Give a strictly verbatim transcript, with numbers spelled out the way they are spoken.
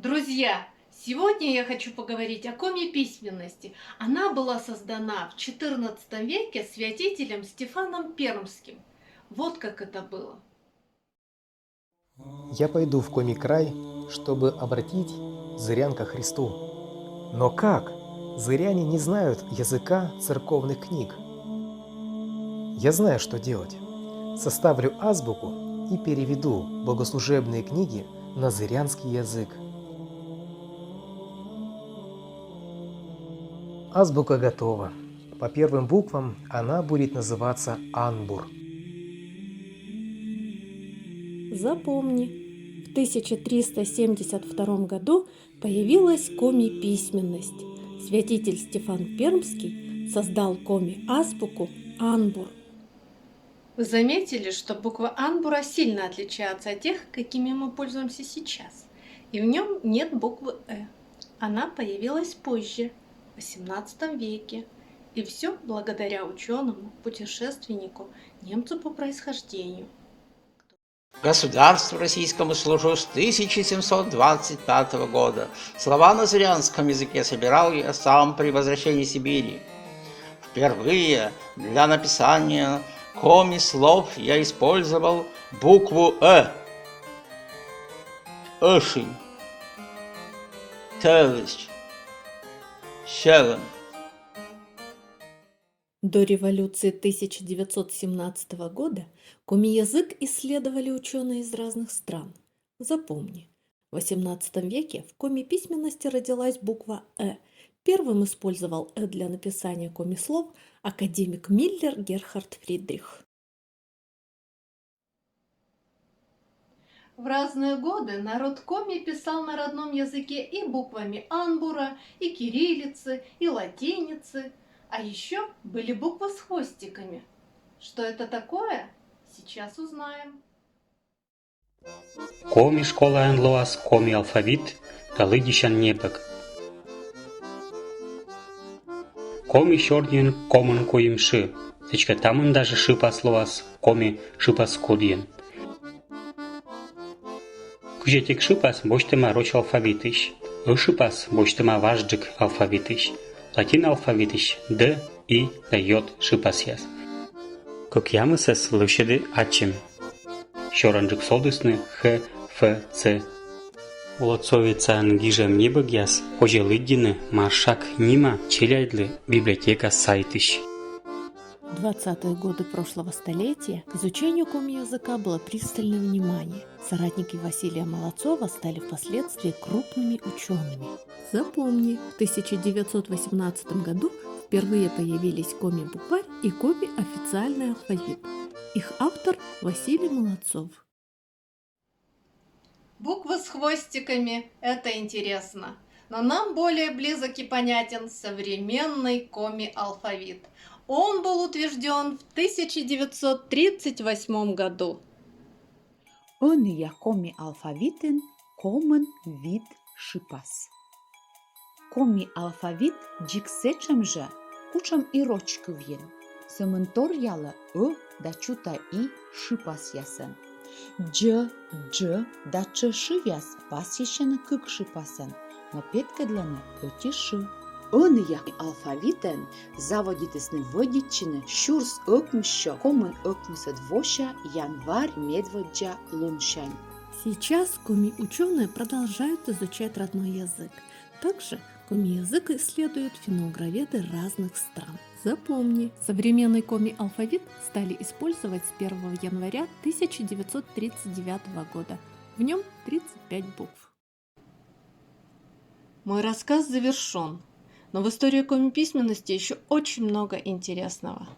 Друзья, сегодня я хочу поговорить о коми письменности. Она была создана в четырнадцатом веке святителем Стефаном Пермским. Вот как это было. Я пойду в Коми край, чтобы обратить зырян ко Христу. Но как? Зыряне не знают языка церковных книг. Я знаю, что делать. Составлю азбуку и переведу богослужебные книги на зырянский язык. Азбука готова. По первым буквам она будет называться анбур. Запомни, в тысяча триста семьдесят втором году появилась коми письменность. Святитель Стефан Пермский создал коми азбуку анбур. Вы заметили, что буква анбура сильно отличается от тех, какими мы пользуемся сейчас, и в нем нет буквы «э». Она появилась позже, в восемнадцатом веке, и все благодаря ученому, путешественнику, немцу по происхождению. Государству российскому служу с тысяча семьсот двадцать пятого года. Слова на зырянском языке собирал я сам при возвращении Сибири. Впервые для написания коми слов я использовал букву «э». Ӧшинь. Тӧлысь. Сьӧлӧм. До революции тысяча девятьсот семнадцатого года коми язык исследовали ученые из разных стран. Запомни, в восемнадцатом веке в коми письменности родилась буква «э». Первым использовал «э» для написания коми слов академик Миллер Герхард Фридрих. В разные годы народ коми писал на родном языке и буквами анбура, и кириллицы, и латиницы, а еще были буквы с хвостиками. Что это такое? Сейчас узнаем. Коми школаын лоас коми алфавит да лыддьысян небӧг. Коми сёрниын комын куим шы, сідзкӧ, та мында жӧ шыпас лоас коми шыпас кудйын. Кызь ӧтик шыпас босьтӧма роч алфавитысь, ӧ шыпас босьтӧма важджык алфавитысь, латин алфавитысь д, и да йод шыпасъяс. Кӧкъямысӧс лӧсьӧді ачым. Сёрӧнджык содісны х, ф, ц. Молодцовицаӧн гижӧм небӧгъяс позьӧ лыддьыны Маршак нима челядьлы библиотека сайтысь. В двадцатые годы прошлого столетия к изучению коми языка было пристальное внимание. Соратники Василия Молодцова стали впоследствии крупными учеными. Запомни, в тысяча девятьсот восемнадцатом году впервые появились коми букварь и коми официальный алфавит. Их автор Василий Молодцов. Буквы с хвостиками – это интересно. Но нам более близок и понятен современный коми алфавит. Он был утвержден в тысяча девятьсот тридцать восьмом году. Ӧнія коми алфавитын комын вит шыпас. Коми алфавит дзик сэтшӧм жӧ, кутшӧм и роч кывйын. Сӧмын торъялӧ ӧ да чута и шыпасъясӧн. Дз, дж да тш шыяс пасйысьӧны кык шыпасӧн, но петкӧдлӧны ӧти шы. Ӧнія алфавитӧн заводитісны вӧдитчыны сюрс ӧкмыссё комын ӧкмысӧд вося январь медводдза лунсянь. Сейчас коми ученые продолжают изучать родной язык. Также коми язык исследуют финно-угроведы разных стран. Запомни, современный коми алфавит стали использовать с первого января тысяча девятьсот тридцать девятого года. В нем тридцать пять букв. Мой рассказ завершен, но в истории коми письменности еще очень много интересного.